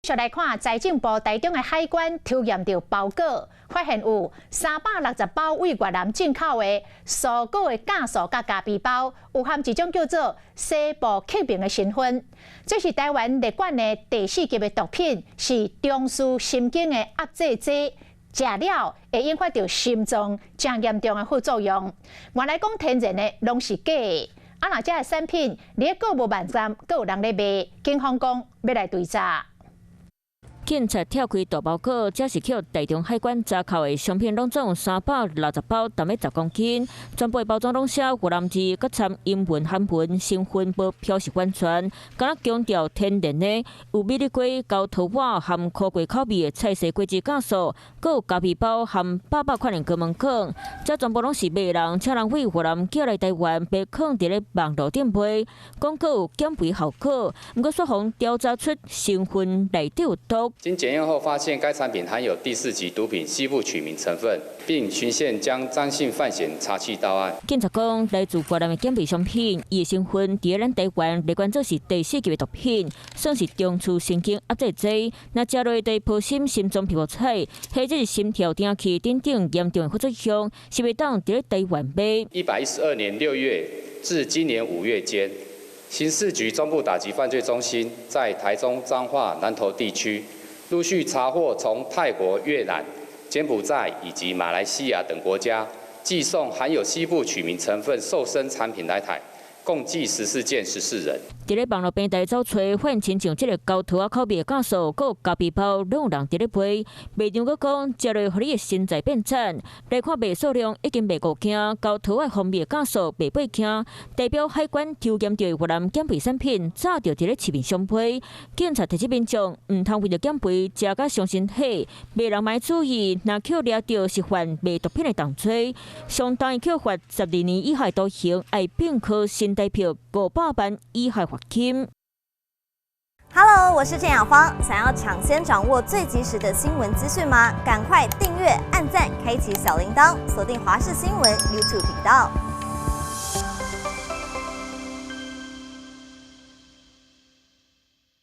續來看財政部台中的海關抽驗著包裹，發現有360包對越南進口的蔬果的酵素佮咖啡包，有含一種叫做西部克明的成分。這是台灣列管的第四級的毒品，是中樞神經的壓制劑，食了會引發著心臟誠嚴重的副作用。原來講天然的攏是假的。啊，若這个產品佇咧購物網站，閣有人咧賣，警方講欲來追查。警察拆開大包裹，這是予台中海關查扣的商品，攏總360包，重欲10公斤，全部的包裝攏寫越南字，閣摻英文、韓文，成分無標示完全，敢若強調天然的，有美麗果、猴桃仔含苦瓜口味的菜色果汁酵素，閣有咖啡包含百百款的高門卷，這全部攏是賣人，請人對越南寄來台灣，被囥佇咧網路頂賣，講閣有減肥效果，毋過煞予調查出成分內底有毒。經檢驗後發現，該產品含有第四級毒品西布曲明成分，並循線將張姓犯嫌查緝到案。警察講，來自越南的減肥商品，伊的成分佇咧咱台灣列管做是第四級的毒品，算是中樞神經壓制劑。若食落對破心、心臟皮膚彩，或者是心跳停去等等嚴重的副作用，是袂當佇咧台灣賣。112年6月至今年5月間，刑事局中部打擊犯罪中心在台中、彰化、南投地區，陸續查獲從泰國、越南、柬埔寨以及馬來西亞等國家寄送含有西布曲明成分瘦身產品來台，共計14件14人。佇咧網路平台走揣，發現親像這个猴桃仔口味的酵素，閣有咖啡包，攏有人佇咧賣。賣場閣講，食落予你的身材變讚。來看賣數量已經賣5件，猴桃仔風味的酵素賣8件，代表海關抽驗著越南減肥產品，早就佇咧市面上賣。警察提醒民眾，毋通為著減肥，食甲傷身體，賣人莫注意，若予掠著是犯賣毒品的重罪，相當於予罰12年以下徒刑，愛併科新台票500萬以下罰金。 Hello，我是鄭雅芳。想要搶先掌握最及時的新聞資訊嗎？趕快訂閱、按讚、開啟小鈴鐺，鎖定華視新聞 YouTube 頻道。